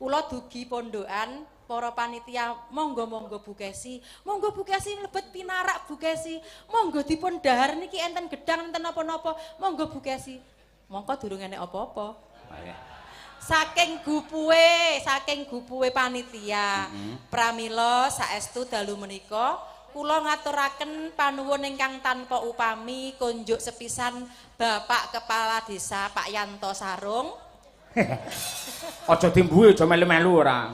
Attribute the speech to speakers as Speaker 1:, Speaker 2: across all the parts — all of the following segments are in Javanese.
Speaker 1: Kula dugi pondokan para panitia monggo-monggo Bu Kesi, monggo Bu Kesi mlebet pinarak Bu Kesi, monggo dipun dahar niki enten gedang enten napa-napa, monggo Bu Kesi. Mongko durung enek apa-apa. Saking gupuwe panitia. Pramila saestu dalu menika kula ngaturaken panuwun ingkang tanpa upami konjuk sepisan Bapak Kepala Desa Pak Yanto Sarung.
Speaker 2: Aja dimbuhi, aja melu-melu ora.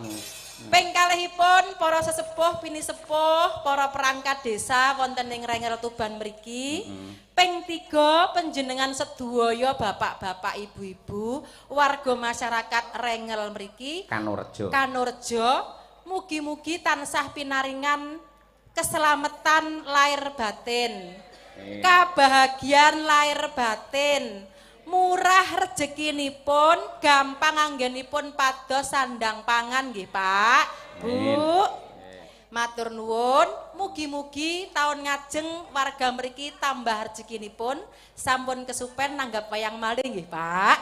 Speaker 1: Ping kalihipun para sesepuh pinisepuh, para perangkat desa wonten ing Rengel Tuban mriki. Ping 3 panjenengan sedaya bapak-bapak, ibu-ibu, warga masyarakat Rengel mriki,
Speaker 2: Kanorejo.
Speaker 1: Kanorejo, mugi-mugi tansah pinaringan keselamatan lahir batin, kabahagiaan lahir batin, murah rezekinipun, gampang anggenipun pados sandang pangan nggih Pak, Bu. Matur nuwun, mugi-mugi taun ngajeng warga mriki tambah rezekinipun, sampun kesupen nanggap wayang malih nggih Pak.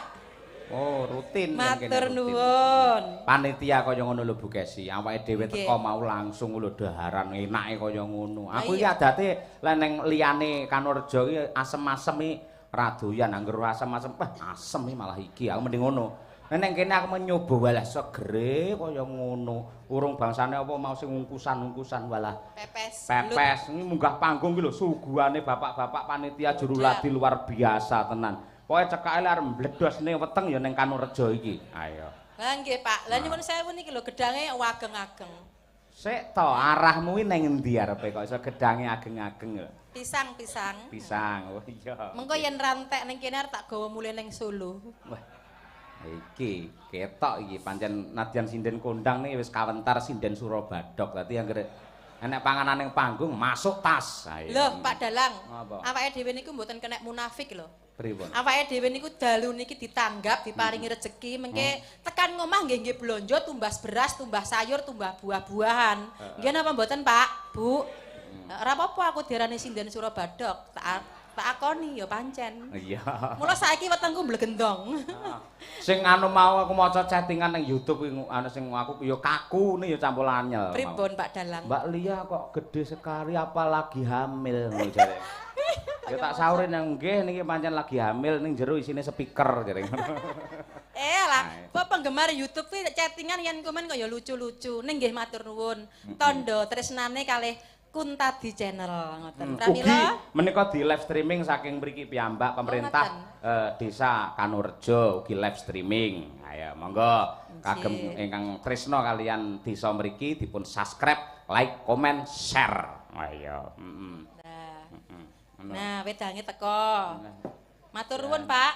Speaker 2: Oh, rutin.
Speaker 1: Matur nuwun.
Speaker 2: Panitia kaya ngono lho Bu Kesi, awake dhewe teko mau langsung lho daharan enake kaya ngono. Aku iki adate lek ning liyane Kanorejo iki asem-asem iki ra doyan, angger asem-asem, wah asem iki malah iki, aku mending ngono. Nek kene aku nyoba walah segere kaya ngono. Urung bangsane apa mau sing ungkusan-ungkusan walah.
Speaker 1: Pepes.
Speaker 2: Pepes iki munggah panggung iki lho suguhane bapak-bapak panitia juru ladi luar biasa tenan. Pokoke cekake lek arep mbledhosne weteng ya ning Kanorejo iki. Ayo.
Speaker 1: Lah nggih Pak. Lah nyuwun sewu niki lho gedange ageng-ageng.
Speaker 2: Sik to, arahmu iki ning endi arepe kok iso gedange ageng-ageng lho?
Speaker 1: Pisang-pisang.
Speaker 2: Pisang. Oh iya.
Speaker 1: Mengko yen rantek ning kene arep tak gawa mulih ning Solo.
Speaker 2: Wah. Iki ketok iki pancen nadyan sinden kondang niki wis kawentar sinden Surabadhog. Dadi anggere enek panganan ning panggung masuk tas.
Speaker 1: Lho Pak Dalang, awake dhewe niku mboten kenek munafik lho.
Speaker 2: Pripun?
Speaker 1: Awake dhewe niku dalu niki ditanggap, diparingi rejeki, mengke tekan ngomah nggih nggih blonjo tumbas beras, tumbas sayur, tumbas buah-buahan. Nggih napa mboten Pak, Bu? Ora apa-apa aku diarani sinden Surabadhog, tak akoni ya pancen.
Speaker 2: Iya.
Speaker 1: Mula saiki wetengku mblegendong.
Speaker 2: Sing anu mau aku maca chattingan ning YouTube kuwi anu sing aku ya kaku ne ya campur anyel.
Speaker 1: Pripun Pak Dalang?
Speaker 2: Mbak Lia kok gede sekali apalagi hamil ngono jare. Ya tak saurin nang nggih niki pancen lagi hamil ning jero isine speaker jare.
Speaker 1: Lah, kok penggemar YouTube kuwi chattingan yen komen kok ya lucu-lucu. Ning nggih matur nuwun. Tandha tresnane kalih Kuntadi Channel ngoten.
Speaker 2: Pramila menika di live streaming saking mriki piyambak pemerintah Desa Kanorejo ugi live streaming. Ayo monggo kagem ingkang tresna kalian desa mriki dipun subscribe, like, komen, share. Ayo.
Speaker 1: Nah, wedange teko. Matur nuwun, Pak.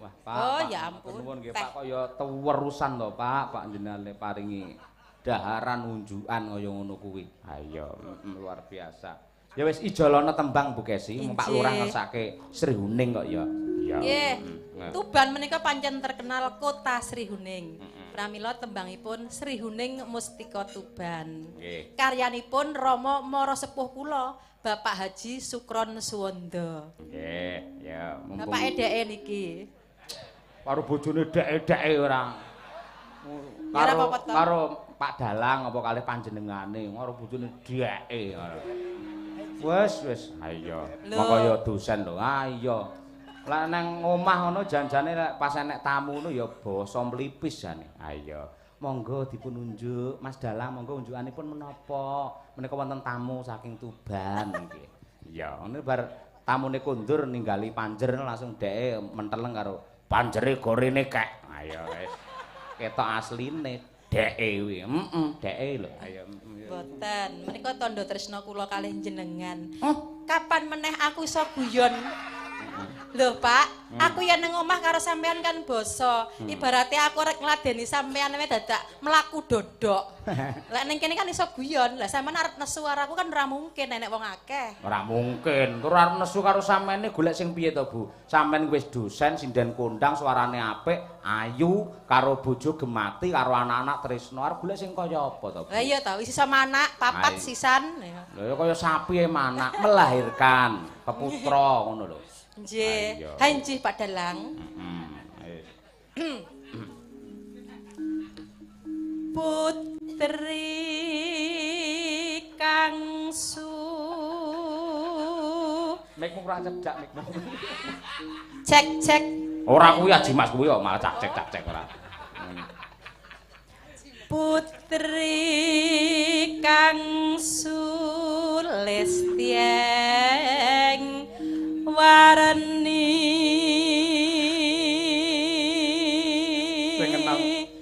Speaker 2: Wah, Pak.
Speaker 1: Oh, ya ampun.
Speaker 2: Nuwun nggih, Pak, kok ya tewerusan to, Pak. Pak jenengan paringi daharan unjukan kaya ngono kuwi. Ayo, luar biasa. Ya wis ijolana tembang Bu Kesi, Pak Lurah ngersake Sri Huning kok ya. Iya.
Speaker 1: Nggih. Tuban menika pancen terkenal kota Sri Huning. Pramila tembangipun Sri Huning Mustika Tuban.
Speaker 2: Nggih.
Speaker 1: Karyanipun Rama Mara Sepuh kula, Bapak Haji Sukron Suwondo.
Speaker 2: Nggih, ya mumpung.
Speaker 1: Bapak edeke niki.
Speaker 2: Karo bojone deke-deke ora. Karo Pak Dalang apa kalih panjenengane karo bojone dheke. Wis wis ayo. Mongko ya dosen lho. Ayo. Lah nang omah ngono janjane pas enek tamu ngono ya basa mlipis jane. Ayo. Monggo dipun unjuk Mas Dalang, monggo unjukanipun menapa? Menika wonten tamu saking Tuban nggih. Iya, ngono bar tamune kondur ninggali panjer langsung dheke menteleng karo panjere gorene kek. Ayo wis. Ketok asline dheke kuwi. Heeh, dheke lho. Ayo.
Speaker 1: Mboten, menika tandha tresna kula kalih jenengan. Kapan meneh aku iso guyon? Lho Pak, aku yen nang omah karo sampean kan basa. Ibarate aku rek ngladeni sampean wae dadak mlaku dodok. Lek ning kene kan iso guyon. Lah sampean arep nesu karo aku kan ora mungkin enek wong akeh.
Speaker 2: Ora mungkin. Tur arep nesu karo sampean golek sing piye to, Bu? Sampean wis dosen, sinden kondang, suarane apik, ayu, karo bojo gemati, karo anak-anak tresno. Arep golek sing kaya apa to, Bu?
Speaker 1: Lah iya ta, wis iso manak, papat sisan.
Speaker 2: Lha ya kaya sapi e manak, melahirkan peputra ngono lho.
Speaker 1: Nggih, ha nggih Pak Dalang.
Speaker 2: Heeh.
Speaker 1: Putri kang su
Speaker 2: Mikmu kurang cedak mikmu.
Speaker 1: Cek cek.
Speaker 2: Ora kuwi Aji Mas kuwi kok malah cak cek cak cek ora.
Speaker 1: Putri kang sulistyeng warni.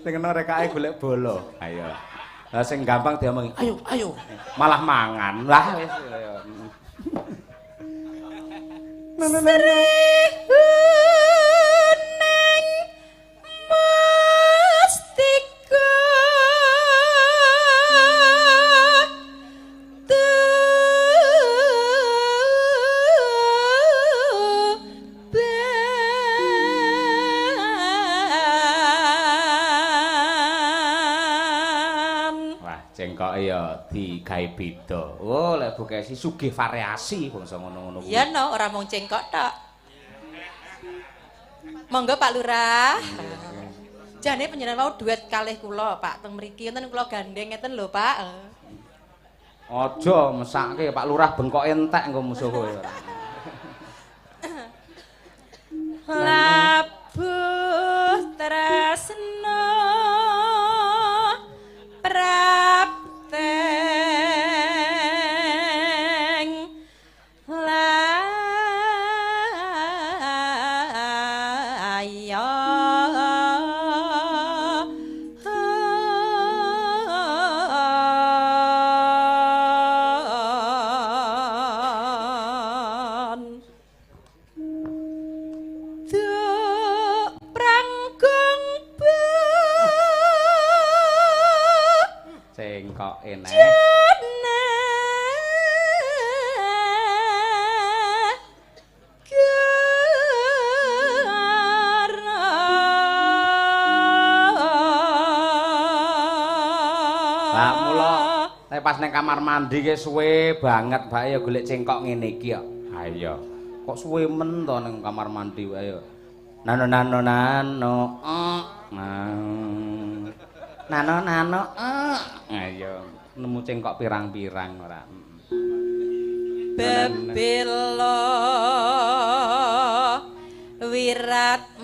Speaker 2: Sing enom rekake golek bola. Ayo. Lah sing gampang diomongi, ayo ayo. Malah mangan. Lah wis ayo.
Speaker 1: Sri Huning Mustika Tuban.
Speaker 2: Wah, cengkoke ya digawe beda. Oh, lek Bu Kesi sugih variasi bangsa ngono-ngono kuwi.
Speaker 1: Iya no, ora mung cengkok tok. Monggo Pak Lurah. Jane panjenengan wau duet kalih kula, Pak, teng mriki wonten kula gandeng ngeten lho, Pak.
Speaker 2: Aja mesake Pak Lurah bengkoke entek engko musuh kowe.
Speaker 1: Labuh tresna prapteng laya Duk prangkung bu
Speaker 2: Cengkoke neh.
Speaker 1: jana gara.
Speaker 2: Lah mula nek pas ning kamar mandi ki suwe banget bae ya golek cengkok ngene iki kok. Ha iya. Kok suwe men to ning kamar mandi wae ya. Nano nano nano. Nano nano. Ayo nemu cengkok pirang-pirang ora.
Speaker 1: Bebela wiratmaya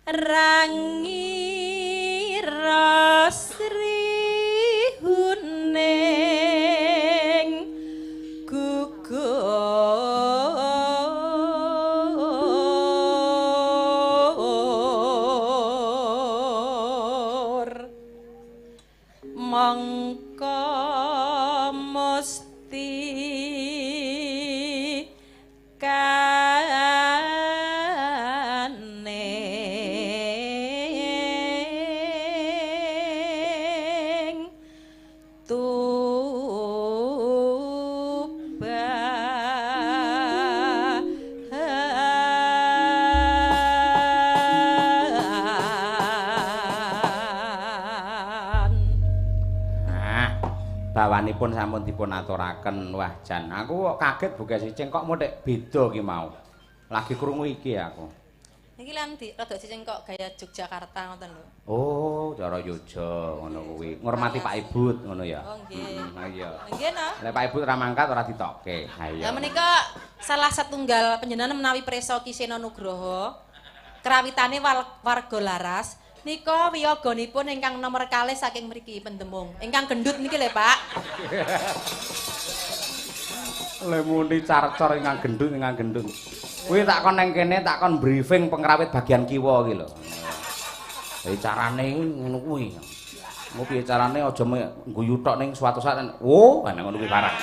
Speaker 1: rangira Sri Huning gugur mongko musti kaning Tuban.
Speaker 2: Nah, bawanipun sampun dipun aturaken. Wah, jan aku kok kaget Bu Kesi cengkok mothek beda ki mau. Lagi krungu iki aku.
Speaker 1: Niki lan di rada cengkok gaya Yogyakarta ngoten lho.
Speaker 2: Oh, cara Yogya ngono kuwi. Ngurmati Pak Ibut ngono ya.
Speaker 1: Oh nggih.
Speaker 2: Ha iya.
Speaker 1: Nggih no.
Speaker 2: Lek Pak Ibut ora mangkat ora ditokke. Ha iya.
Speaker 1: Lah menika salah satunggal panjenengan menawi presa Ki Seno Nugroho krawitane warga Laras nika wiyaganipun ingkang nomor kalih saking mriki Pendemung. Ingkang gendut niki lho, Pak.
Speaker 2: Le muni carcor ingkang gendut ingkang gendut. Kuwi tak kon nang kene tak kon briefing pengrawit bagian kiwa iki lho. Lah carane ngono kuwi. Engko piye carane aja guyu tok ning suatu saat oh, ana ngono kuwi barang.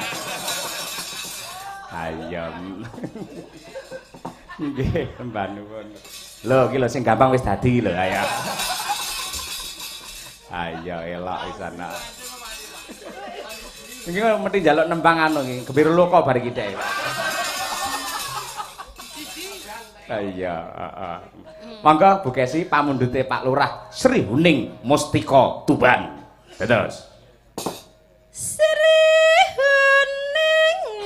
Speaker 2: Ayam. Nggih, sembah nuwun. Lho iki lho sing gampang wis dadi lho ayo. Ayo elok wisan. Iki mesti njaluk nembang anu iki, Gembira Loka bar iki dhek. Iya, heeh. Monggo Bu Kesi pamundhute Pak Lurah Sri Huning Mustika Tuban. Dados.
Speaker 1: Sri Huning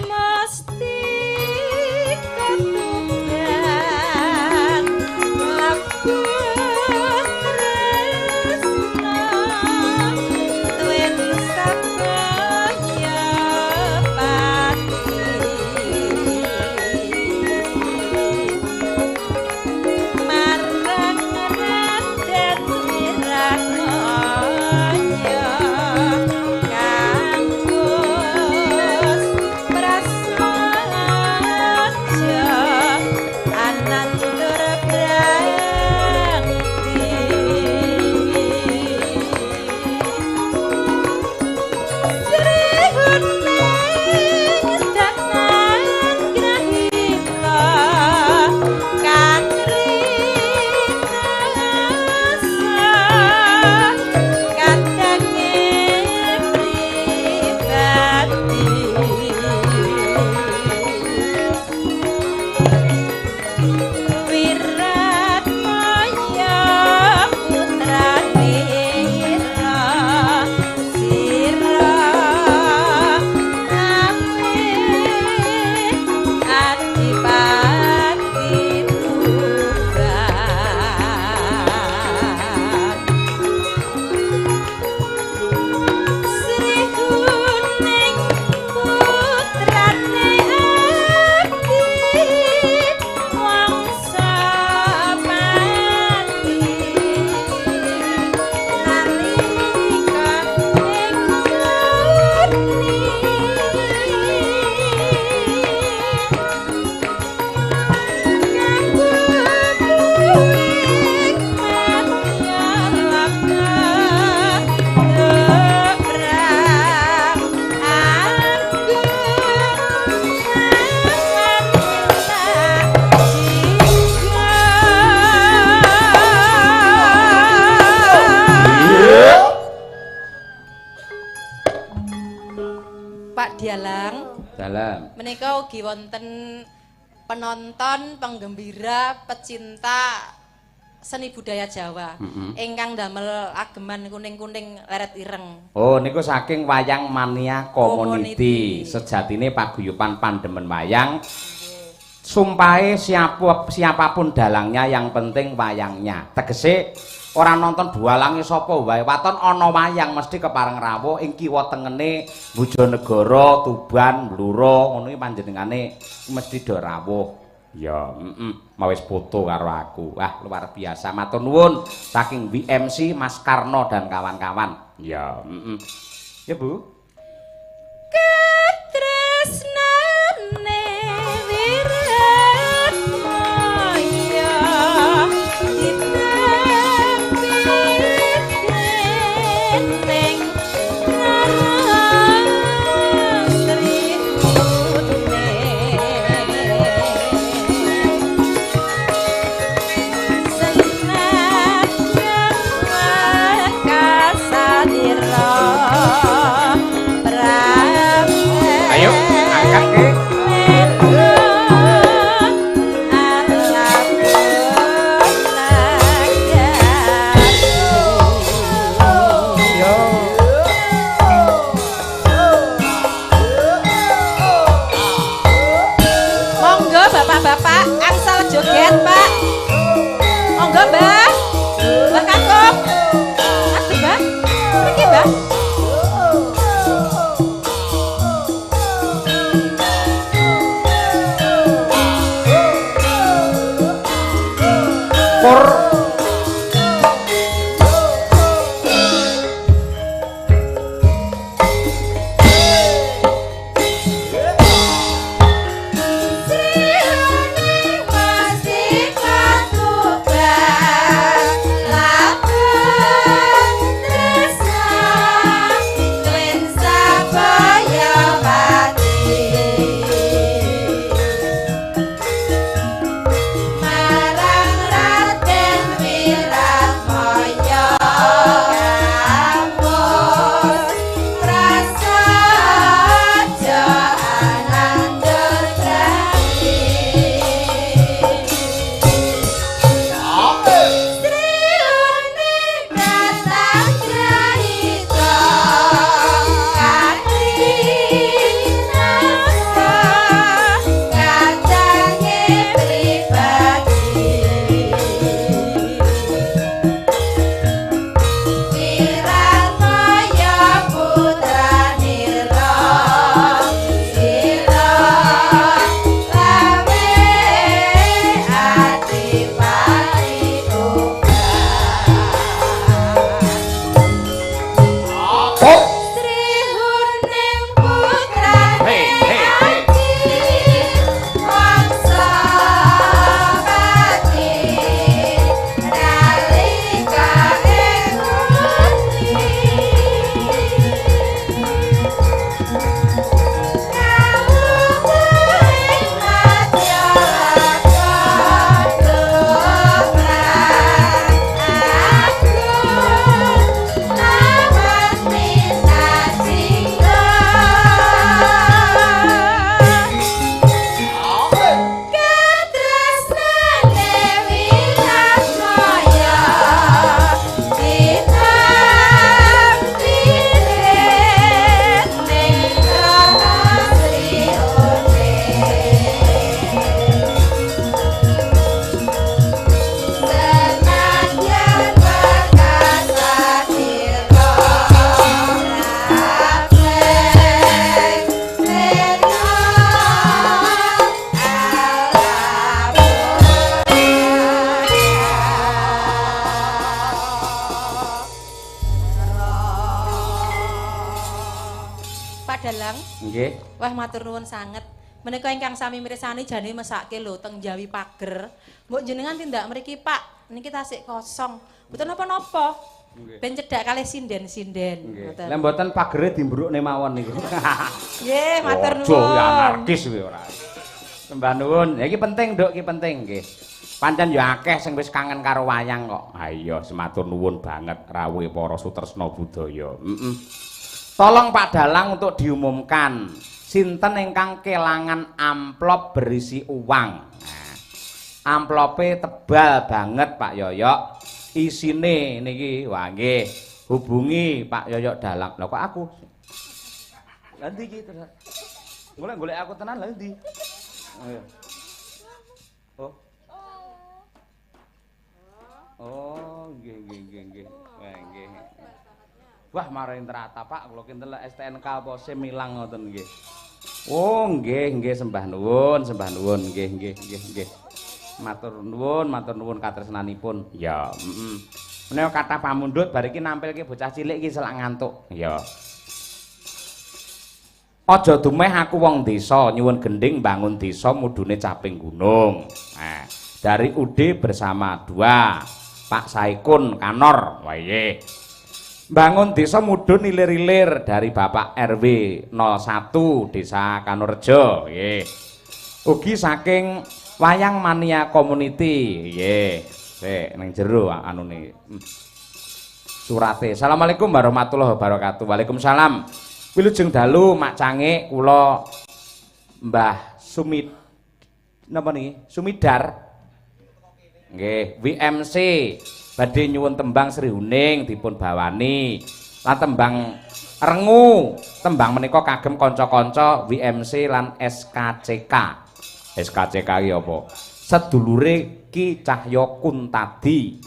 Speaker 1: Wiratmaya putrane Ra Sira Ame Adipati Tuban. Sri Kuning putrane Abdi Wangsa Pati nalika ing geni kanggo buwing madya laga dobrang agung Pak Dialang,
Speaker 2: Dalam.
Speaker 1: menika ugi wonten penonton, penggembira, pecinta seni budaya Jawa ingkang damel ageman kuning-kuning leret ireng.
Speaker 2: Oh, niku saking Wayang Mania Community.
Speaker 1: Community.
Speaker 2: Sejatine paguyuban pandemen wayang. Sumpahe siapapun dalangnya yang penting wayangnya. Tegese ora nonton bualange sapa wae, waton ana wayang mesti kepareng rawuh ing kiwa tengene Bojonegoro, Tuban, Blora, ngono iki panjenengane mesti do rawuh. Ya, mau wis foto karo aku. Wah, luar biasa. Matur nuwun saking WMC Mas Karno dan kawan-kawan. Ya, Ya, Bu.
Speaker 1: Katresnane Wiratmaya ditempik dening Rara Sri Kuning. Senajan kasadira
Speaker 2: Ayo, angkat ke. Yo.
Speaker 1: Monggo bapak-bapak angsal joget, Pak. Monggo, Mbah. Mbah Kakung. Aduh, Mbah. Mriki, Mbah.
Speaker 2: Pur.
Speaker 1: Marang Raden
Speaker 2: Nggih.
Speaker 1: Wah, matur nuwun sanget. Menika ingkang sami mirsani jane mesake lho teng Jawi Pager. Mbok jenengan tindak mriki, Pak. Niki tasik kosong. Mboten napa-napa. Ben cedhak kalih sinden-sinden.
Speaker 2: Ngoten. Lah mboten pagere dimbrukne mawon niku.
Speaker 1: Nggih, matur nuwun.
Speaker 2: Aja anarkis kuwi ora. Sembah nuwun. Ya iki penting, Nduk, iki penting nggih. Pancen ya akeh sing wis kangen karo wayang kok. Ha iya, sematur nuwun banget rawuhe para sutresna budaya. Heeh. Tolong Pak Dalang untuk diumumkan sinten ingkang kelangan amplop berisi uang. Nah, amplope tebal banget Pak Yoyok. Isine niki wah nggih, hubungi Pak Yoyok Dalang. Lho kok aku? Lah ndi iki terus? Golek-golek aku tenan lha ndi? Oh. Oh. Oh, nggih nggih nggih nggih. Wah nggih. Wah, maring terata Pak, kula kinten lek STNK apa SIM ilang ngoten nggih. Oh, nggih nggih sembah nuwun, nggih nggih nggih nggih. Matur nuwun katresnanipun. Ya, heeh. Menawa kathah pamundhut bar iki nampilke bocah cilik iki selak ngantuk. Ya. Aja dumeh aku wong desa nyuwun gendhing bangun desa mudune caping gunung. Nah, dari UD bersama 2 Pak Saikun Kanor. Wah nggih. Bangun desa mudun ilir-ilir dari Bapak RW 01 Desa Kanorjo. Nggih. Ugi saking Wayang Mania Community. Nggih. Sik ning jero anune. Surate. Assalamualaikum warahmatullahi wabarakatuh. Waalaikumsalam. Wilujeng dalu Mak Cangik kula Mbah Sumid napa niki? Sumidar. Nggih, WMC badhe nyuwun tembang Sri Huning dipun bawani. Lan tembang Rengu. Tembang menika kagem kanca-kanca WMC lan SKCK. SKCK iki apa? Sedulure Ki Cahya Kuntadi.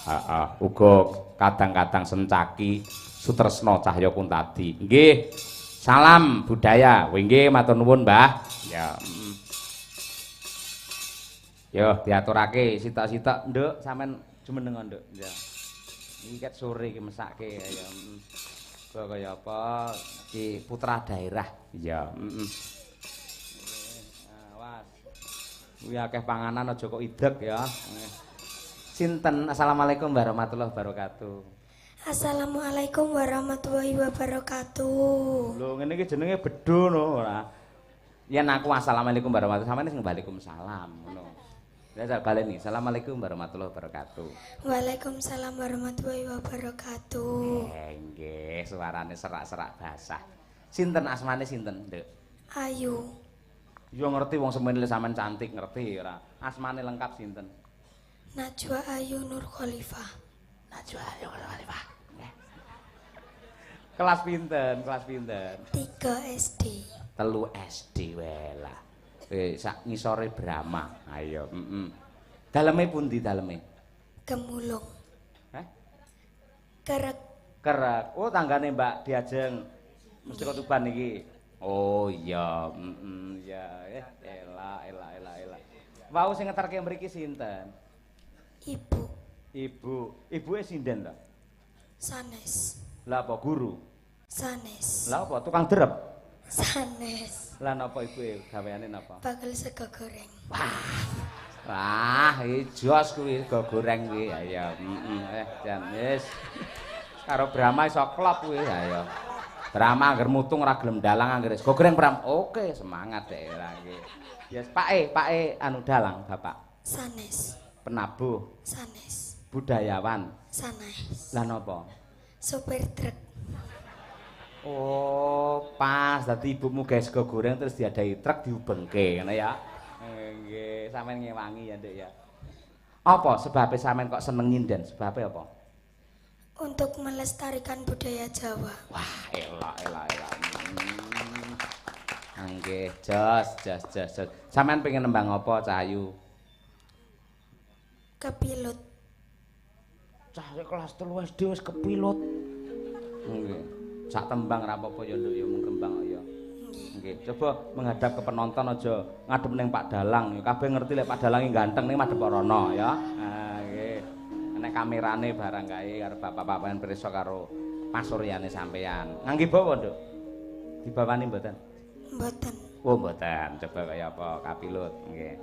Speaker 2: Heeh, uga kadang-kadang sencaki Sutresna Cahya Kuntadi. Nggih. Salam budaya. Nggih, matur nuwun, Mbah. Ya. Yo diaturake sitok-sitok, Nduk, sampean jumeneng, Nduk. Ya. Iki ket sore iki mesake ya. Kaya kaya apa iki putra daerah. Iya, heeh. Awas. Kuwi akeh panganan aja kok idek ya. Sinten? Assalamualaikum warahmatullahi wabarakatuh.
Speaker 3: Assalamualaikum warahmatullahi wabarakatuh.
Speaker 2: Lho ngene iki jenenge bedho no ora. Yen aku assalamualaikum warahmatullahi sampeyan sing waalaikumsalam ngono. Ya saya baleni. Assalamualaikum warahmatullahi wabarakatuh.
Speaker 3: Waalaikumsalam warahmatullahi wabarakatuh.
Speaker 2: Nggih, suarane serak-serak basah. Sinten asmane sinten, Nduk?
Speaker 3: Ayu.
Speaker 2: Yo ngerti wong semene sampean cantik ngerti ora. Asmane lengkap sinten?
Speaker 3: Najwa Ayu Nur Khalifah.
Speaker 2: Najwa Ayu Nur Khalifah. Kelas pinten? Kelas pinten?
Speaker 3: 3 SD.
Speaker 2: 3 SD welah. Sak ngisore Brahma. Ayo, heeh. Daleme pundi daleme?
Speaker 3: Gemulung.
Speaker 2: Heh?
Speaker 3: Kerek.
Speaker 2: Kerek. Oh, tanggane Mbak Diajeng. Mesti kok Tuban iki. Oh iya, heeh, ya. Elak, elak, elak, elak. Wau sing ngeterke mriki sinten?
Speaker 3: Ibu.
Speaker 2: Ibu. Ibuke sinden to?
Speaker 3: Sanes.
Speaker 2: Lah apa guru?
Speaker 3: Sanes.
Speaker 2: Lah apa tukang derep?
Speaker 3: Sanes.
Speaker 2: Lah napa ibuke gaweane napa?
Speaker 3: Bakul sego goreng.
Speaker 2: Wah. Wah, iki jos kuwi sego goreng kuwi. Ayo, heeh, jan wis. Karo Brahma iso klop kuwi, ayo. Brahma angger mutung ora gelem dalang angger sego goreng Bram. Oke, semangat dek iki. Yes, Pake, Pake anu dalang, Bapak.
Speaker 3: Sanes.
Speaker 2: Penabuh.
Speaker 3: Sanes.
Speaker 2: Budayawan.
Speaker 3: Sanes.
Speaker 2: Lah napa?
Speaker 3: Sopir truk.
Speaker 2: Oh, pas dadi ibumu gawe sego goreng terus diadahi truk diubengke ngono ya. Nggih, sampean ngewangi ya, Nduk ya. Apa sebabe sampean kok seneng nyinden? Sebabe apa?
Speaker 3: Untuk melestarikan budaya Jawa.
Speaker 2: Wah, elok elok elok. Nggih, jos jos jos jos. Sampean pengen nembang apa, Cahayu?
Speaker 3: Kepilut.
Speaker 2: Cah kelas 3 SD wis kepilut. Nggih. Sak tembang ra apa-apa ya, Nduk ya, mung kembang ya. Nggih, coba menghadap ke penonton aja ngadep ning Pak Dalang. Kabeh ngerti lek Pak Dalang ganteng ning madhep rono ya. Ha nggih. Nek kamerane barang kae karo bapak-bapak pirsa karo pasuryane sampean. Ngangge bawa, Nduk? Dibawani mboten?
Speaker 3: Mboten.
Speaker 2: Oh, mboten. Coba kaya apa kapilut nggih.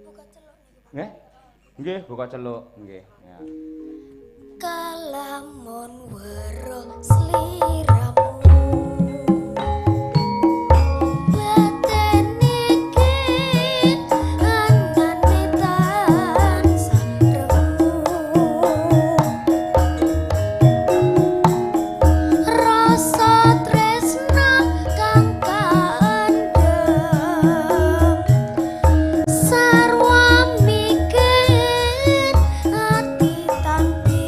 Speaker 3: Buka celuk niku, Pak.
Speaker 2: Nggih. Nggih, buka celuk nggih. Ya.
Speaker 3: Kalamun weruh sliramu baten iki anane tansah remuk rasa tresna kang kandhem sarwa mikir ati tanpi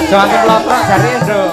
Speaker 2: Jangan kelotrok jare, Nduk.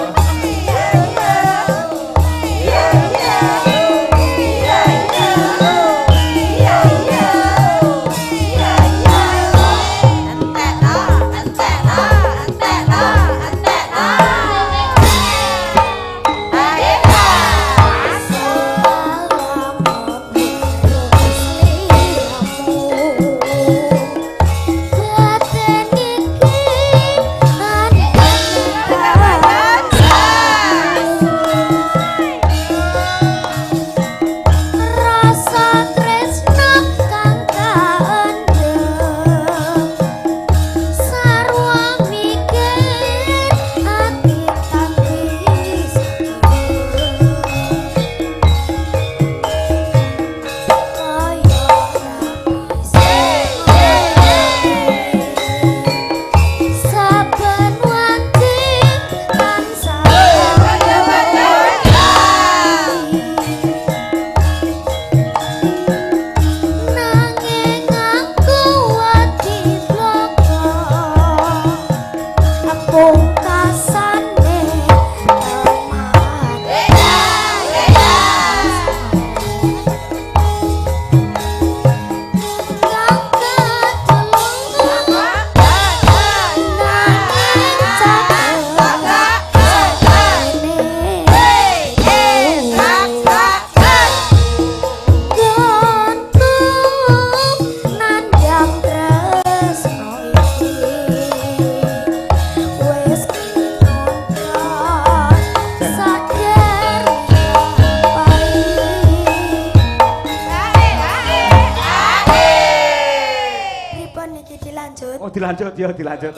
Speaker 2: Oh, dilanjut ya, dilanjut.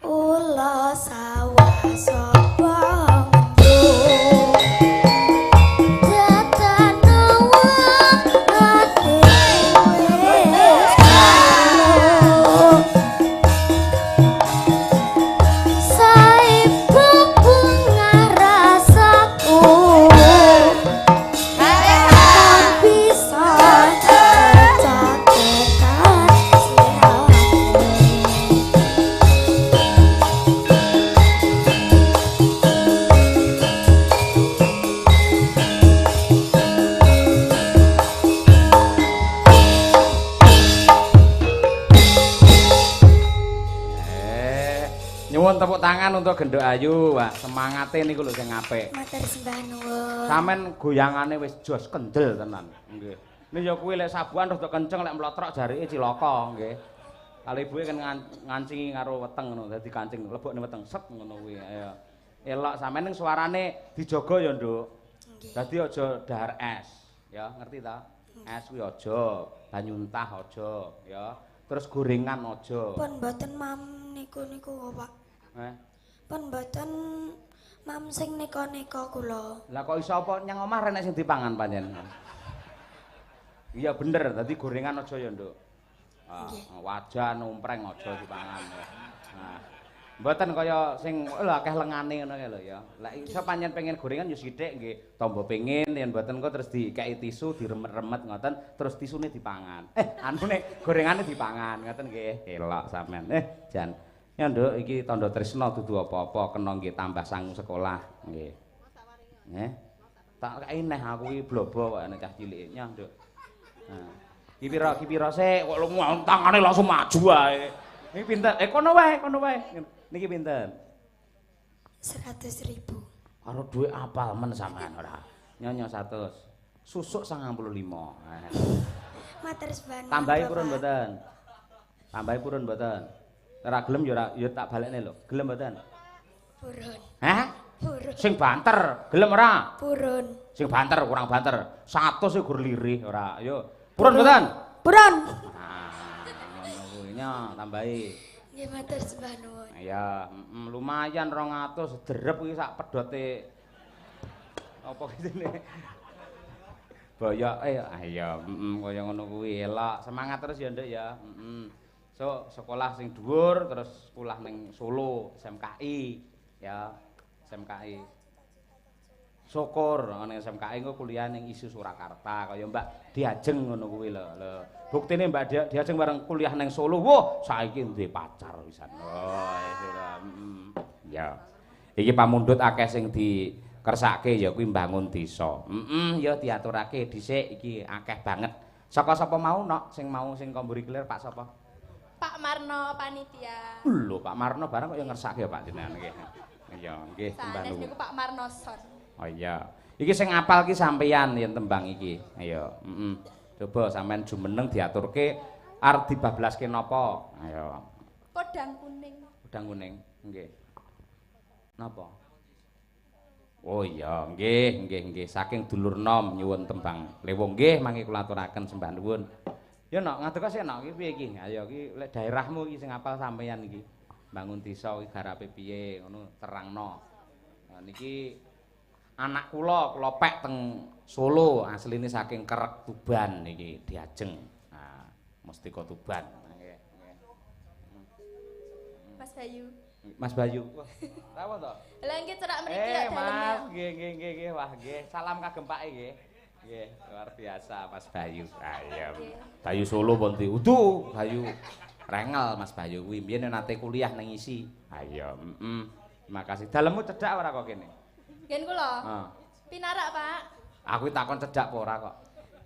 Speaker 3: Ula sawah sapa ngendu datanowa ati wis kalu.
Speaker 2: Nuwun tepuk tangan untuk Genduk Ayu, Pak. Semangate niku lho sing apik.
Speaker 3: Matur sembah nuwun.
Speaker 2: Sampeyan goyangane wis jos kendel tenan. Nggih. Nih ya kuwi lek sabukan rada kenceng lek mlotrok jarike cilaka nggih. Kali ibuke kan ngancingi karo weteng ngono, dadi kancing lebokne weteng set ngono kuwi. Ayo. Elok sampeyan ning suarane dijaga ya, Nduk.
Speaker 3: Nggih.
Speaker 2: Dadi aja dahar es, ya, ngerti ta? Es kuwi aja, banyu entah aja, ya. Terus gorengan aja.
Speaker 3: Pun mboten mam niku-niku kok, Pak.
Speaker 2: Eh.
Speaker 3: Pun mboten mam sing neka-neka kula.
Speaker 2: Lah kok iso apa nyang omah renek sing dipangan pancen? Iya bener, dadi gorengan aja ya, Nduk. Ah, wajan ompreng aja dipangan. Nah. Mboten kaya sing lho akeh lengane ngono kae lho ya. Lek iso pancen pengen gorengan ya sithik nggih, tombo pengen yen mboten kok terus dikeki tisu diremet-remet ngoten, terus tisune dipangan. Anune gorengane dipangan ngoten nggih. Elok sampean. Jan. Ya Nduk, iki tandha tresna dudu apa-apa, kena nggih tambah sangu sekolah nggih. Tak kei neh aku iki blobo kok nek cah cilik nyah, Nduk. Nah. Ki pira sik kok lu tangane langsung maju ae. Niki pinten? Kono wae, kono wae. Niki pinten?
Speaker 3: 100.000.
Speaker 2: Karo dhuwit apal men sampean ora. Nyonyo 100. Susuk 95.
Speaker 3: Matur sembah nuwun.
Speaker 2: Tambahi purun mboten? Tambahi purun mboten? Ora gelem ya ora ya tak balekne lho. Gelem mboten?
Speaker 3: Purun.
Speaker 2: Hah?
Speaker 3: Purun.
Speaker 2: Sing banter, gelem ora?
Speaker 3: Purun.
Speaker 2: Sing banter kurang banter. 100 e gur lirih ora. Ayo. Purun mboten?
Speaker 3: Purun.
Speaker 2: Nah, ngono kuwi nya tambahi.
Speaker 3: Nggih matur sembah nuwun.
Speaker 2: Ya, lumayan 200 derep iki sak pedote. Apa kitine? Boyok ayo kaya ngono kuwi elok. Semangat terus ya, Nduk ya. So, sekolah sing dhuwur terus sekolah ning Solo, SMKI ya. SMKI. Syukur ning SMKI engko kuliah ning ISU Surakarta kaya Mbak Diajeng ngono kuwi lho. Lho, buktine Mbak Diajeng bareng kuliah ning Solo, wah saiki duwe pacar pisan. Oh, itu lho. Ya. Iki pamundhut akeh sing dikersake ya kuwi mbangun desa. Ya diaturake dhisik iki akeh banget. Saka sapa mau nok sing mau sing komburi kelir Pak sapa?
Speaker 4: Pak Marno panitia.
Speaker 2: Lho, Pak Marno bareng kok ya ngersake ya Pak jenengan nggih. Iya, nggih
Speaker 4: sembah nuwun. Sanes niku Pak Marno son.
Speaker 2: Oh iya. Iki sing apal ki sampeyan yen tembang iki. Ayo, Coba sampean jumeneng diaturke arep dibablaske napa? Ayo.
Speaker 4: Podang kuning.
Speaker 2: Podang kuning, nggih. Napa? Oh iya, nggih, nggih, nggih. Saking dulur nom nyuwun tembang lewung nggih mangke kula aturaken sembah nuwun. Ya nok ngadeg sik nok iki piye iki? Ayo iki lek daerahmu iki sing apal sampeyan iki. Bangun desa iki garape piye ngono terangno. Nah niki anak kula, kula pek teng Solo, asline saking Kerek Tuban niki Diajeng. Nah, Mustika Tuban. Nggih, nggih.
Speaker 4: Mas Bayu.
Speaker 2: Mas Bayu. Wah, tahu to?
Speaker 4: Lah nggih cerak mriki ya dalem.
Speaker 2: Mas, nggih nggih nggih nggih, wah nggih. Salam kagem Pake nggih. Nggih, luar biasa Mas Bayu. Ayo. Bayu Solo pun diudu, Bayu rengel Mas Bayu kuwi mbiyen nate kuliah nang ISI. Ayo, Terima kasih. Dalemmu cedhak ora kok kene?
Speaker 4: Ngen kula.
Speaker 2: Heeh.
Speaker 4: Pinarak, Pak.
Speaker 2: Aku takon cedhak apa ora kok.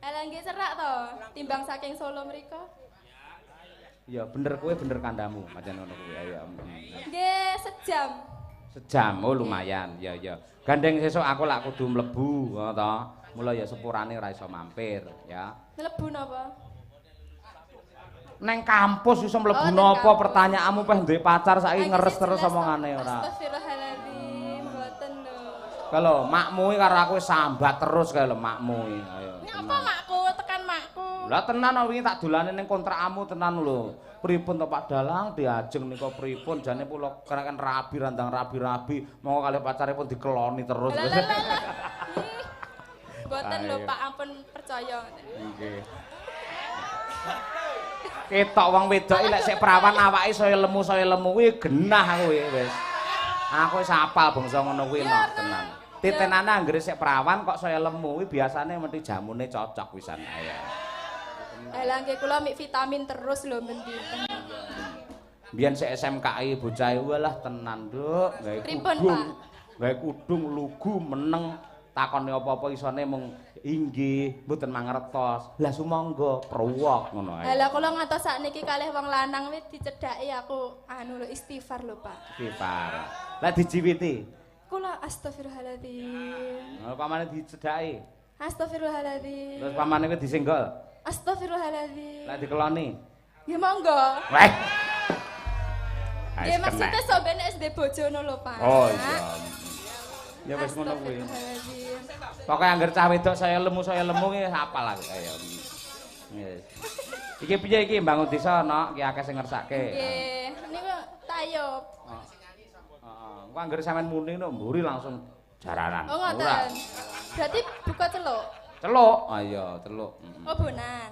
Speaker 4: Lah nggih cerak to, timbang saking Solo mriko.
Speaker 2: Ya bener kowe bener kandamu, pancen ngono kuwi. Ayo.
Speaker 4: Nggih, sejam.
Speaker 2: Sejam, oh lumayan. Ya ya. Gandeng sesuk aku lak kudu mlebu, ngono to. Mula ya sepurane ora iso mampir, ya.
Speaker 4: Mlebu napa?
Speaker 2: Neng kampus iso mlebu napa pertanyaanmu peh duwe pacar saiki ngeres terus omongane ora.
Speaker 4: Astagfirullahaladzim, mboten lho.
Speaker 2: Kalau makmu iki karo aku sambat terus kae lho makmu iki. Ayo.
Speaker 4: Nyapa makku tekan makku.
Speaker 2: Lah tenan wingi tak dolane ning kontrakmu tenan lho. Pripun to Pak Dalang Diajeng nika pripun jane kula keren rabi randang rabi-rabi monggo kalih pacare pun dikeloni terus.
Speaker 4: Mboten lho Pak ampun percaya.
Speaker 2: Nggih. Ketok wong wedok iki lek sik prawan awake saya lemu kuwi genah kuwi wis. Aku wis apal bangsa ngono kuwi nok tenan. Titenane anggere sik prawan kok saya lemu kuwi biasane mesti jamune cocok pisan. Ayo.
Speaker 4: Lah nggih kula mik vitamin terus lho ben dinten.
Speaker 2: Biyen sik SMKI bocah walah tenan, Nduk, gawe kudung. Gawe kudung lugu meneng Takone apa-apa isone mung inggih, mboten mangertos. Lah sumangga pruwok ngono ae.
Speaker 4: Lah kula ngantos sakniki kalih wong lanang wis dicedhaki aku anu lho istighfar lho, Pak.
Speaker 2: Istighfar. Lah dijiwiti.
Speaker 4: Kula astagfirullahaladzim.
Speaker 2: Lah pamane dicedhaki.
Speaker 4: Astagfirullahaladzim.
Speaker 2: Terus pamane kuwi disenggol.
Speaker 4: Astagfirullahaladzim.
Speaker 2: Lah dikeloni.
Speaker 4: Ya monggo.
Speaker 2: Weh.
Speaker 4: Nggih maksudnya sampeyan nek SD bojo ngono lho, Pak.
Speaker 2: Oh iya. Ya wis ngono kuwi.
Speaker 4: Astagfirullahaladzim.
Speaker 2: Pokoke angger cah wedok saya lemu ki apal aku kaya. Yes. Iki piye iki mbangun desa nok ki akeh sing ngersake.
Speaker 4: Nggih, niku tayub.
Speaker 2: Heeh. Engko angger sampean muni nok mburi langsung jaranan.
Speaker 4: Oh ngoten. Berarti buka celuk.
Speaker 2: Celuk. Ah iya, celuk.
Speaker 4: Oh bonan.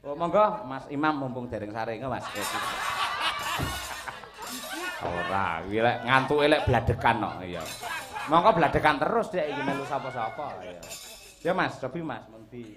Speaker 2: Oh monggo Mas Imam mumpung dereng sare engko Mas. Ora, kuwi lek ngantuke lek bladekan kok iya. Monggo bladekan terus dek iki melu sapa-sapa iya. Ya Mas, cobi Mas mun di.